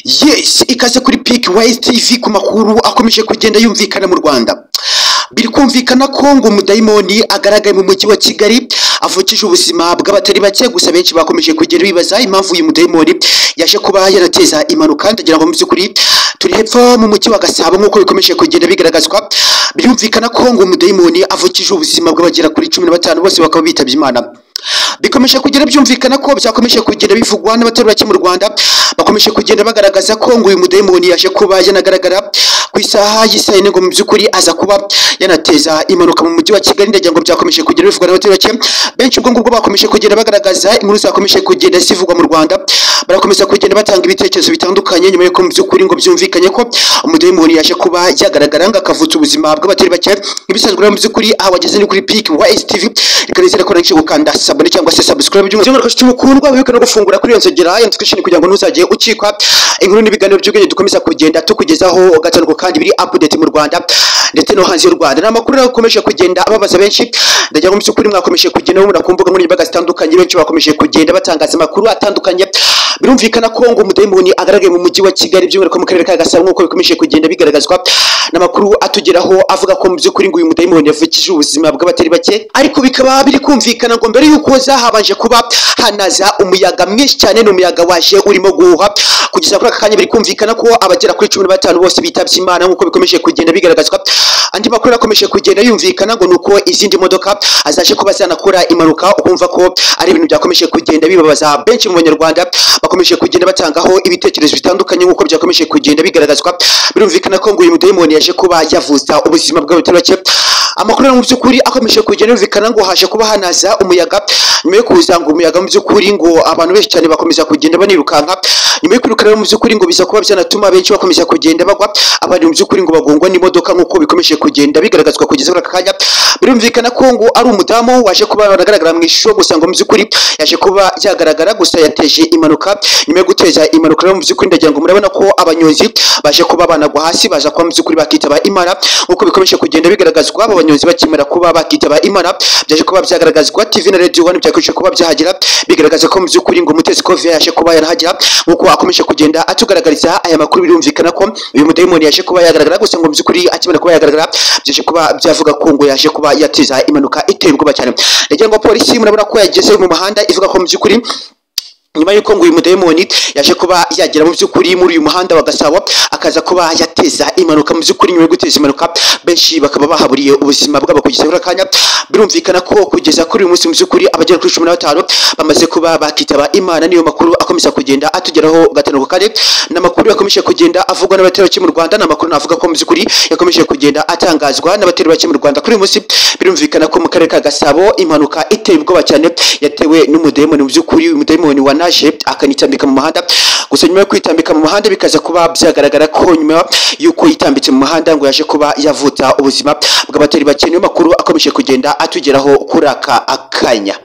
Yes, ikaze kuri Peak Wise TV ku makuru akomeje kugenda yumvikana mu Rwanda. Biri kumvikana ko ngo umudayimoni agaragaye mu mujyi wa Kigali avukije ubuzima bw'abatari bake, gusa benshi bakomeje kugenda bibaza impamvu uyu mudayimoni yaje kuba yarateza impanuka. Ndagira ngo mu by'ukuri turi hepfo mu mujyi wa Gasabo nk'uko bikomeje kugenda bigaragazwa. Birumvikana ko ngo umudayimoni avukije ubuzima bw'abagera kuri 15 bose bakaba bitabye Imana. Bikomeje kugenda byumvikana ko byakomeje kugenda bivugwa n'abatari bake mu Rwanda, bakomeje kugenda bagaragaza ko ngo uyu mudayimoni yaje kuba yanagaragara ku isaha y'isaa yine ngo mu by'ukuri aza kuba yanateza impanuka mu mujyi wa Kigali. Ndagira ngo byakomeje kugenda bivugwa n'abatari bake benshi, ubwo ngubwo bakomeje kugenda bagaragaza inkuru zakomeje kugenda zivugwa mu Rwanda, barakomeza kugenda batanga ibitekerezo bitandukanye nyuma y'uko mu by'ukuri ngo byumvikanye ko umudayimoni yaje kuba yagaragara ngo akavutsa ubuzima bw'abatari bake. Nk'ibisanzwe rero mu by'ukuri aha wageze ni kuri Peak Wise TV, reka nizere ko narangije gukanda sabone cyangwa se subscribe by'umwihariko nshuti mukundwa, wibuke no gufungura kuri iyo nzogera ya notification kugira ngo ntuzajye ucikwa inkuru n'ibiganiro by'ubwenge dukomeza kugenda tukugezaho gatanu kandi biri update mu Rwanda ndetse no hanze y'u Rwanda. Ni amakuru rero akomeje kugenda ababaza benshi. Ndagira ngo mu by'ukuri mwakomeje kugenda mubona ku mbuga nkoranyambaga zitandukanye, benshi bakomeje kugenda batangaza amakuru atandukanye. Birumvikana ko ngo umudayimoni agaragaye mu mujyi wa Kigali by'umwihariko mu karere ka Gasabo nk'uko bikomeje kugenda bigaragazwa n'amakuru atugeraho avuga ko mu by'ukuri ngo uyu mudayimoni yavukije ubuzima bw'abatari bake, ariko bikaba biri kumvikana ngo mbere y'uko habanje kuba hanaza umuyaga mwinshi cyane, ni umuyaga waje urimo guhuha. Kugeza kuri aka kanya biri kumvikana ko abagera kuri 15 bose bitabye Imana nk'uko bikomeje kugenda bigaragazwa. Andi makuru akomeje kugenda yumvikana ngo nuko izindi modoka azaje kuba zanakora impanuka, ukumva ko ari ibintu byakomeje kugenda bibabaza benshi mu Banyarwanda, bakomeje kugenda batangaho ibitekerezo bitandukanye nk'uko byakomeje kugenda bigaragazwa. Birumvikana ko ngo uyu mudayimoni yaje kuba yavuza ubuzima bw'abatari bake. Amakuru mu by'ukuri akomeje kugenda yumvikana ngo haje kuba hanaza umuyaga, nyuma yo kuza ngo umuyaga mu by'ukuri ngo abantu benshi cyane bakomeza kugenda banirukanka. Nyuma yo kwiruka rero mu by'ukuri ngo biza kuba byanatuma benshi bakomeza kugenda bagwa, abandi mu by'ukuri ngo bagongwa n'imodoka nk'uko bikomeje kugenda bigaragazwa kugeza kuri aka kanya. Birumvikana ko ngo ari umudamu waje kuba anagaragara mu ishusho, gusa ngo mu by'ukuri yaje kuba yagaragara gusa yateje impanuka. Nyuma yo guteza impanuka rero mu by'ukuri ndagira ngo murabona ko abanyonzi baje kuba banagwa hasi, baza kuba mu by'ukuri bakitaba Imana nk'uko bikomeje kugenda bigaragazwa. Abo banyonzi bakimara kuba bakitaba Imana byaje kuba byagaragazwa TV na Radio One byakomeje kuba byahagera, bigaragaza ko mu by'ukuri ngo Mutesi Kovia yaje kuba yarahagera nk'uko akomeje kugenda atugaragariza aya makuru. Birumvikana ko uyu mudayimoni yaje kuba yagaragara, gusa ngo mu by'ukuri akimara kuba yagaragara byaje kuba byavuga ko ngo yaje kuba yateza impanuka iteye ubwoba cyane. Ndagira ngo polisi murabona ko yageze mu muhanda ivuga ko mu by'ukuri nyuma y'uko ngo uyu mudayimoni yaje kuba yagera mu by'ukuri muri uyu muhanda wa Gasabo akaza kuba yateza impanuka. Mu by'ukuri nyuma yo guteza impanuka benshi bakaba bahaburiye ubuzima bwabo kugeza kuri akanya. Birumvikana ko kugeza kuri uyu munsi mu by'ukuri abagera kuri 15 bamaze kuba bakitaba Imana. Niyo makuru akomeza kugenda atugeraho gatanu kane, n'amakuru yakomeje kugenda avugwa n'abatari bake mu Rwanda, n'amakuru navuga ko mu by'ukuri yakomeje kugenda atangazwa n'abatari bake mu Rwanda kuri uyu munsi. Birumvikana ko mu karere ka Gasabo impanuka iteye ubwoba cyane yatewe n'umudayimoni. Mu by'ukuri uyu mudayimoni wa naje akanitambika mu muhanda, gusa nyuma yo kwitambika mu muhanda bikaza kuba byagaragara ko nyuma y'uko yitambitse mu muhanda ngo yaje kuba yavutsa ubuzima bw'abatari bake. Niyo makuru akomeje kugenda atugeraho kuri aka akanya.